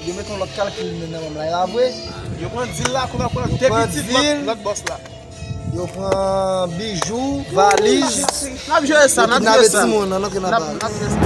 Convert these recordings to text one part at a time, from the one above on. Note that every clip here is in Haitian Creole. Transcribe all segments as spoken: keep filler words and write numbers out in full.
Yo met yon lòt kalkil nan men m la, e pa vre? Yo pran dil la, kounye a pran de pitit lòt, lòt bòs la. Yo pran bijou, valiz. N ap jere sa, n ap jere sa. Yo kidnape timoun nan, nan ke n ap pale. N ap jere sa.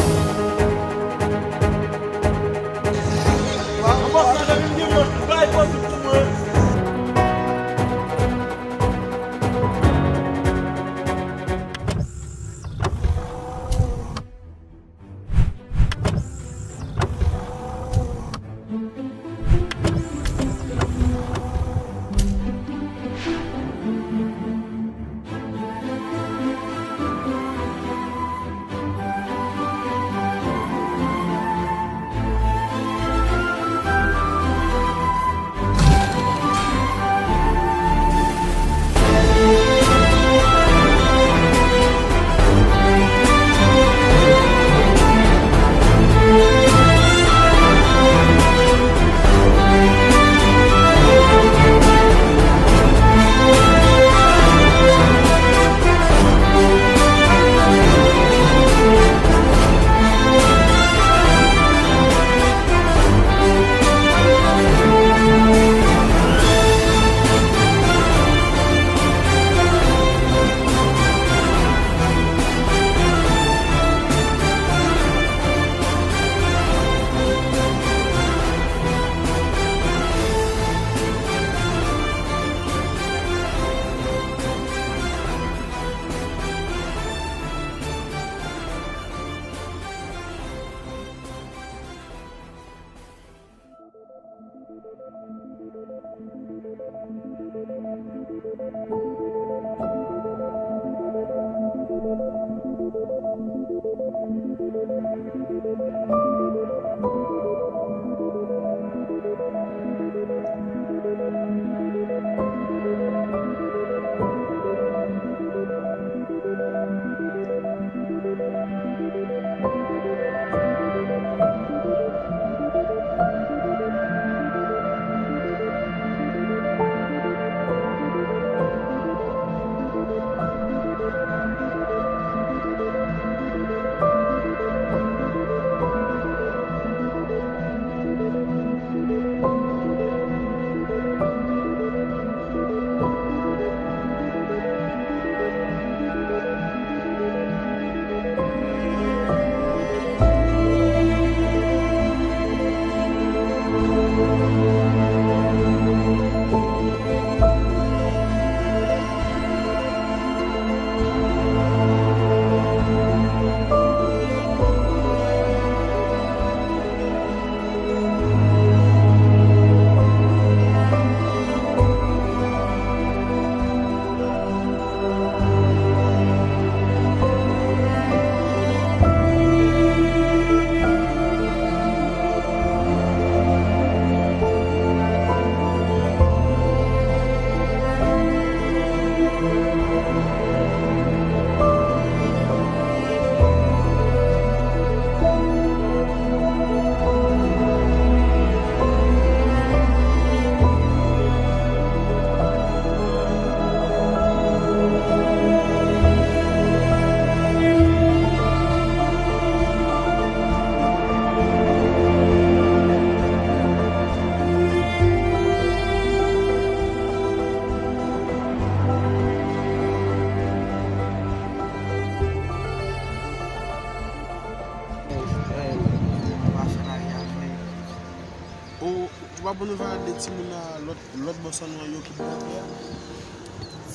Ou, ou pa bon nouvèl de timoun nan lòt, lòt bò sa nou yo kidnape a?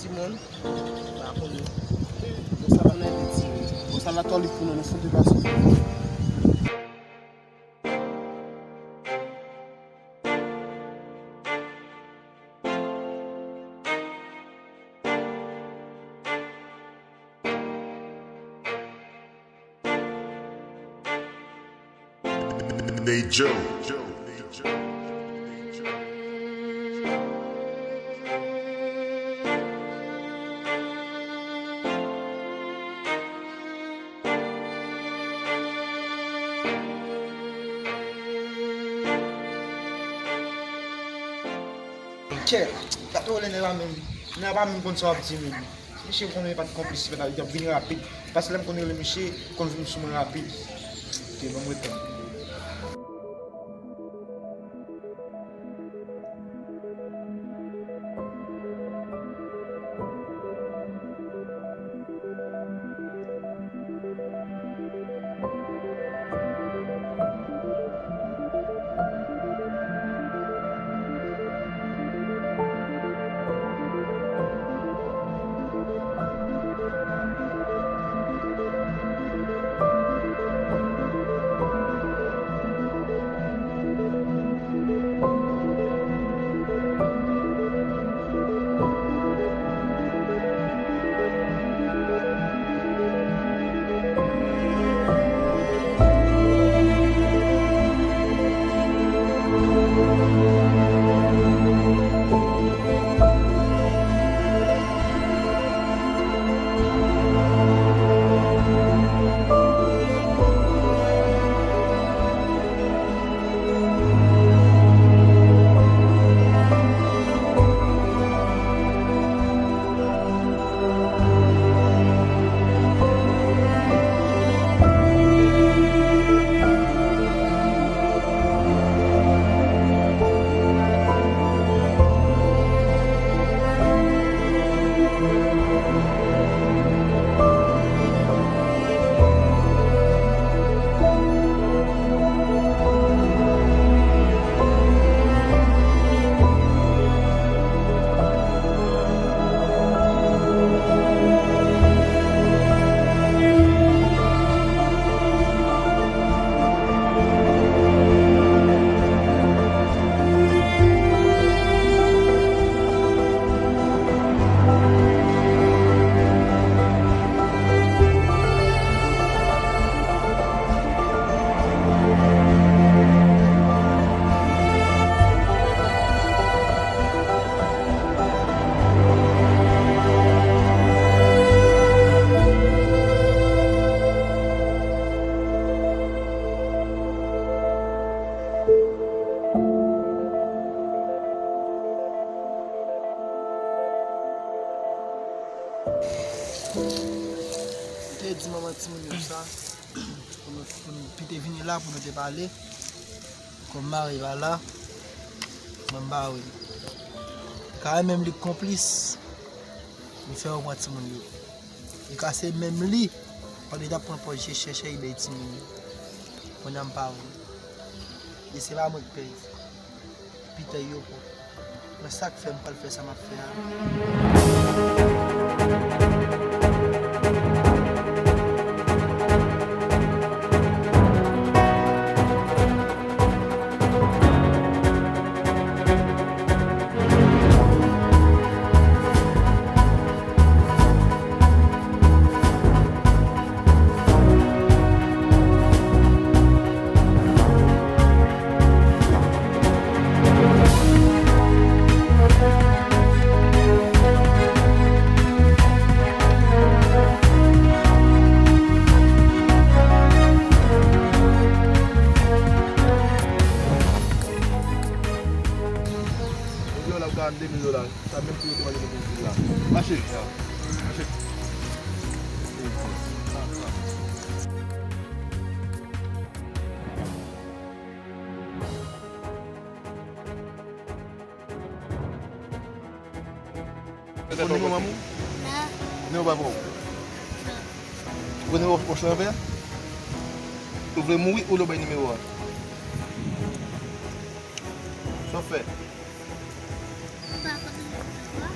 Timoun? Pa konnen. Bon, sa pa nan de timoun. Bon, sa la tòlik pou nou, nou fout depase. Nate Joe. Kè, gate w lè nèg la menm. Nèg la pa menm konn sa w ap di menm. Misye konnen pa t konplis, li t ap vini rapid. Paske lè m konn rele misye, li konn vin sou mwen rapid. Ok, ban m ret la. Pou nou te pale, kòm mari pa la, mwen m pa wè. Kare menm li k konplis, li fè yo pran timoun yo. Li kase menm li, pandan li t ap pran pòz je chèchè, li bay timoun yo. Kounye a m pa wè. E se pa mwen k pèdi. Pitèy yo pran. Men sa k fè m pral fè sa m ap fè a. Yon dola ou ka vann de mil dola. Sa menm pri yo te mande pou vin la. Mache. Mache. Ou konn nimewo manman w? Non. Nimewo papa w? Non. Ou konn nimewo pòch lan anvè a? Ou vle mouri ou vle w bay nimewo a? Sa w fè? Ou pa konn nimewo a?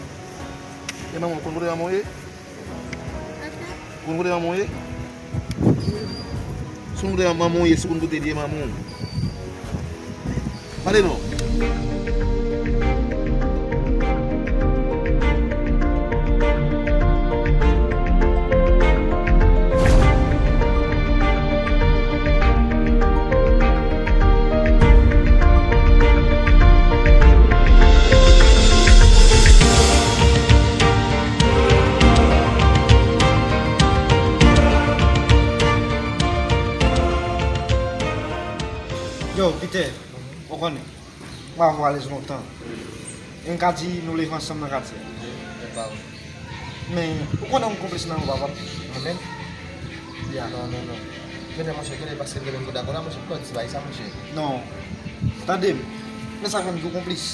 E manman w konn kote manman w ye? Ou konn kote manman w ye? Si w konn kote manman w ye, si w konn kote l ye, manman w. Pale non. Yo, Peter, ou konnen, m avè w alèz lontan. E m ka di nou leve ansanm nan katye a. Men, ou konnen m konplis nan yon vavap. Mwen menm? Ya, non, non, non. Gade, monchè, gade, paske gade m dakò la, monchè, pou ti bay sa, monchè. Non. Tande m. Men sa fè m di w konplis.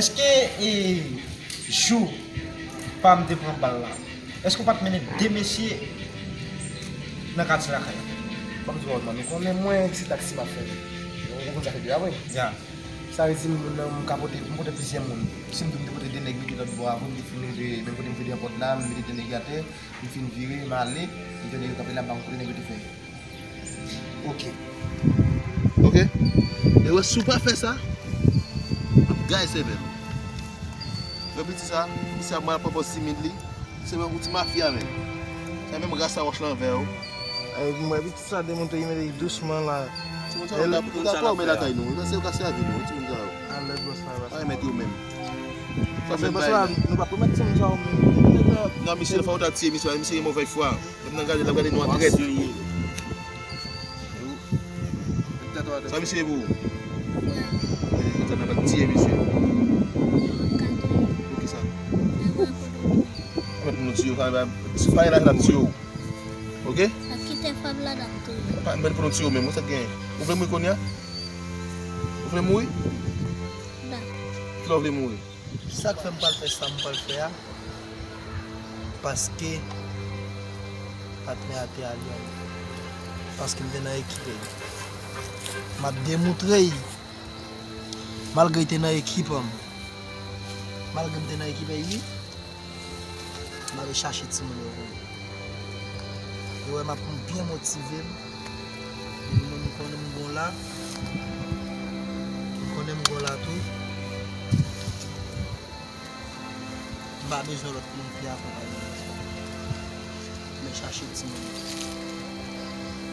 Èske, e, jou pa m te pran bal la, èske w pa t mennen de mesye nan katye lakay la? Ban m di w, man, ou konnen mwen, se taksi m ap fè. Ou konn sa fè deja, wi. Ya. Sa vle di, moun nan, m ka pote, m pote plizyè moun. Si m di m te pote de nèg mete lòt bò a, m te fin rive, menm kote m fin de pòt la, m mete de nèg atè, m fin vire, m ale, m tande yo kanpe la, m pa konn kote nèg yo te fè. Ok. Ok? E wè, si w pa fè sa, m ap gaye sèvèl ou. Wè piti sa, misye ap mal pran pòz timid li. Se menm yon ti mafya, menm. Se menm ras a wòch lan vè w. Ay, mwen, piti sa demontre li mete dousman la. Timoun sa yo, ou dakò, ou dakò, men lakay nou. Se yo ka sèvi nou, timoun sa yo. Alèz, bòs la, bòs la. Ay, mèt yo menm. Sa fè bay la. Nou pa pwomèt timoun sa yo menm. Non, misye, fò w ta tiye misye, misye gen movèz fwa. Lè m nan gade, l ap gade nou an trèt. Sa misye ye pou ou? Li ta nan bat tiye misye. Poukisa? Mwen pou nou tiye w, sa va, si pa gen lajan n ap tiye w. Ok? Kite fanm lan n ap touye. Pa, mwen pou nou tiye w menm, sa k genyen? Ou vle mouri kounye a? Ou vle mouri? Non. Kilè w vle mouri? Sa k fè m pral fè sa m pral fè a, paske patnè a te ale avè m. Paske m te nan ekip li. M ap demoutre l, malgre l te nan ekip an m. Malgre m te nan ekip li, m ale chache timoun yo pou li. Yo wè m ap byen motive m. Epi mwen, m konnen m gon la. M konnen m gon la tou. M pa bezwen lòt moun ki akonpaye m. Men chache timoun.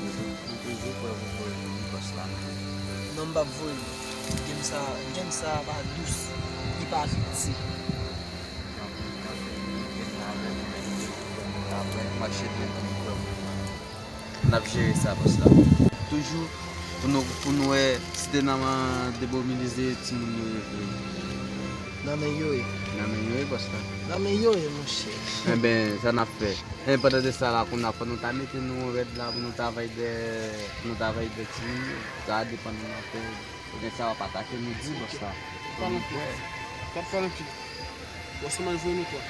Ou toujou kwè pou voye moun bòs la menm? Non, m p ap voye l. Game sa, game sa pa dous. Li pa fiti. N ap jere sa, bòs la. Toujou pou nou, pou nou wè si te nan demobilize timoun yo ye vre. Nan men yo ye. Nan men yo ye, bòs la. Nan men yo ye, monchè. Enben, sa n ap fè? E pandan de sa la, kounye a, fò nou ta mete nou rèd la pou nou travay de, pou nou travay de timoun yo. Sa a depann nan fè. Oubyen sa w ap atake nou di, bòs la. Pou nou kwè. T ap pale anpil. Bòs la mal voye nou twa.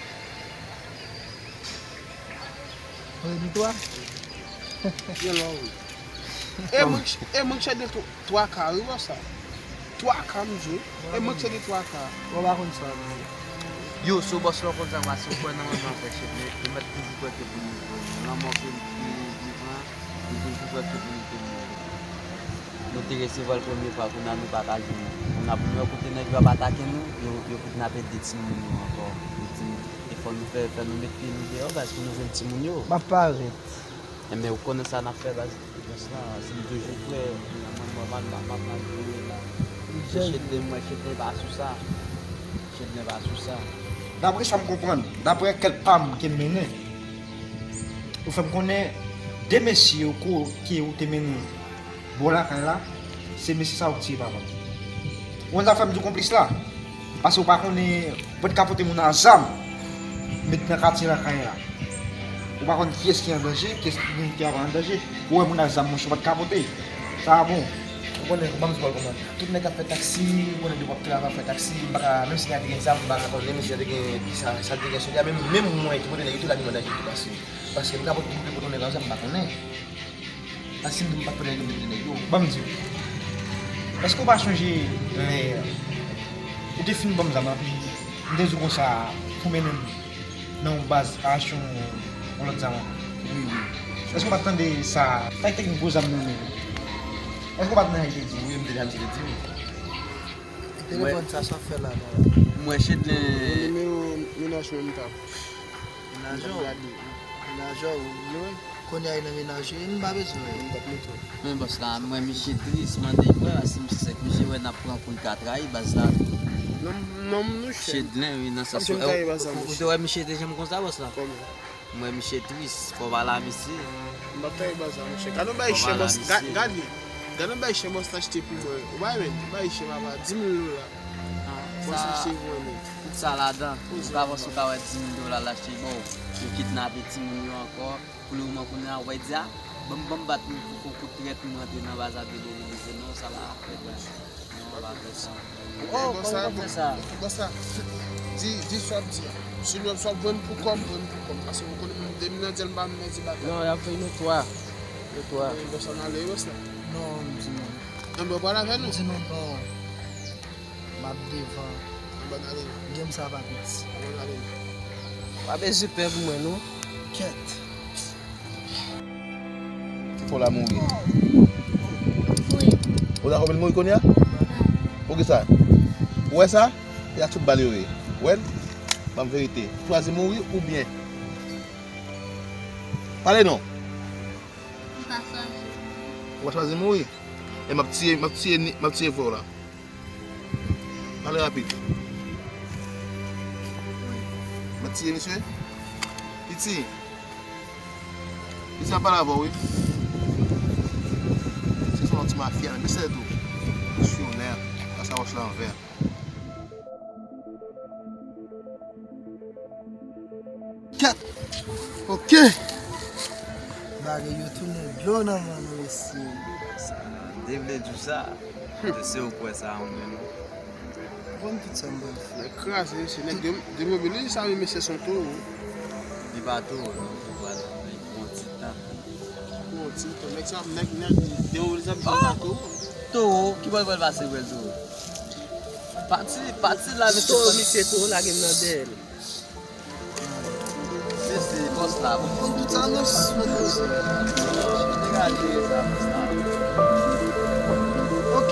Voye nou twa? Gen lò, wi. E mwen, e mwen ki chède twa ka, wi, bòs la. Twa ka, m di w. E mwen ki chède twa ka. Ou pa konn sa, wi. Yo, so bòs la konn sa, pase ou kwè nan manman frè chède, li mèt toujou kwè ke pou nou, lanmò ke li, li pran, li toujou kwè ke pou nou te mouri. Nou te resevwa l premye fwa, kounye a nou pa ka jwenn li. Kounye a pou nou wè kote nèg yo ap atake nou, yo, yo kidnape de timoun yo ankò. De timoun. E fò nou fè, fè nou met pye nou deyò, baz, pou nou jwenn timoun yo. M ap parèt. Enben, ou konnen sa n ap fè, baz. Bòs la, si m toujou frè, m, m, m, m, m, m ap mal jwenn la. Se Chedlen, mwen, Chedlen pa sou sa. Chedlen pa sou sa. Daprè sa m konprann, daprè ankèt pa m ke m mennen, ou fè m konnen de mesye ou ko-, ke ou te mennen bò lakay la, se mesye sa yo k tiye papa m. Ou konn sa k fè m di w konplis la? Paske ou pa konnen, ou pa t ka pote moun a zam, met nan katye lakay la. Ou pa konn kiyès ki an danje, kiyès ki, ki pa an danje. Ou wè moun a zam, monchè, ou pa t ka pote. Sa a bon. Ou konnen, ban m di w kòman. Tout nèg k ap fè taksi, ou konnen depi w ap travay, w ap fè taksi, m pa ka, menm si nèg la te gen zam, m pa ka konnen, menm si nèg la te gen, ki sa, sa l te gen sou li a, menm, menm mwen ki pote nèg yo tou la, m an danje tou, paske, paske m ka pote, m pote yon nèg an zam, m pa konnen. Paske m di m pa t konnen yo mete nèg yo. Ban m di w. Èske w pa chonje lè ou te fin ban m zam nan, epi m te di w konsa pou mennen m nan yon baz, achte yon, yon lòt zam ankò? Wi, wi. Èske w pa t tande sa? Sa ki te gen gwo zam nan men l. Èske w pa t nan sa li te di? Wi, m te nan sa li te di, wi. Telefòn sa, sa fè la, la? Mwen, Chedlen. Nimewo menaj mwen m t ap. Menaj ou? Menaj ou, wi. Kounye a, li nan menaj li, m pa bezwen, m p ap mete w. Men bòs la, mwen, misye tris, mande l, frè, si misye sèk, misye wè n ap pran kou, l ka trayi baz la. Non, non, nou Chedlen, wi, nan sans ou, ou te wè misye te janm konsa, bòs la? Kòman? Mwen, misye tris, fò w pale a misye. M p ap trayi baz la, monchè. Gade yon bagay chè, bòs, gade, gade yon bagay chè bòs la achte pou mwen. Ou pa wè, yon bagay chè, papa, dis mil dola. Bòs la achte pou mwen, men. Tout sa ladan. Ou ka panse ou ka wè dis mil dola l achte ba w. Yo kidnape timoun yo ankò. Pou le moman kounye a, ou wè di a, ban m, ban m bat nou pou kou, kout trèt nou rantre nan baz a demobilize. Non, sa pa ka fèt, baz. Non, pa fè sa. Oh, kòman w fè sa? Bòs la, di, di sa w ap di a. Si w ap jwenn pou kòb, jwenn pou kòb. Paske ou konnen mwen, depi nan dyèl m pa menm di bagay. Non, y ap fè nou twa. Nou twa. Bòs la, n ale, bòs la. Non, m di non. Anben, w pral avè nou? M di nou non. M ap devan. Anben, n ale. Game sa pa piti. Anben, n ale. Pa bezwen pè pou mwen, non. Kèt. Ti fò la mouri. Wi. Ou dakò pou l mouri kounye a? Poukisa? Ou wè sa? Se a tout bal yo ye. Ou wè l? Ban m verite. Chwazi mouri oubyen? Pale non. M pa chwazi. Ou pa chwazi mouri? E m ap tiye, m ap tiye ni, m ap tiye frè w la. Pale rapid. M ap tiye misye? Piti. Piti ap pale avè w, wi. Se yon ti mafya, men se tou. Misyonè. Sa sa wòch la anvè. Kèt! Ok! Bagay yo tounen dlo nan men nou, mesye. Sa te vle di w sa. Èske w kwè sa ou menm? Ou konn tout sa m pral fè. Nèg kraze, mesye. Nèg de-, demobilize sa, wi, mesye, se yon towo. Li pa towo, non. Li pa towo. Li pran ti tan. Pran ti tan. Nèg sa, nèg, nèg demobilize ap di li pa towo. Towo, ki bò l pral pase pou l towo? Pati, pati la, mesye. Towo, misye, towo, lage m nan dèyè l. Se, se bòs la, bòs. Konn tout sa, non, s-, s-, degaje sa, bòs la. Ok.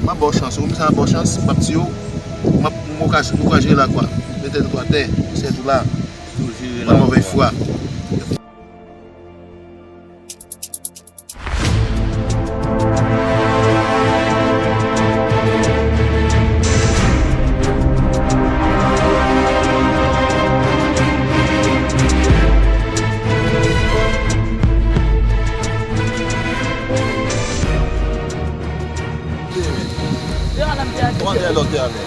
M ap ba w chans, ou menm sa m ap ba w chans, m ap tiye w, m ap, m ap ankouraje, ankouraje lakwa. Mete tèt ou atè, sèt ou la. Toujou la. Mwen movèz fwa. Kòman te lòt te ale?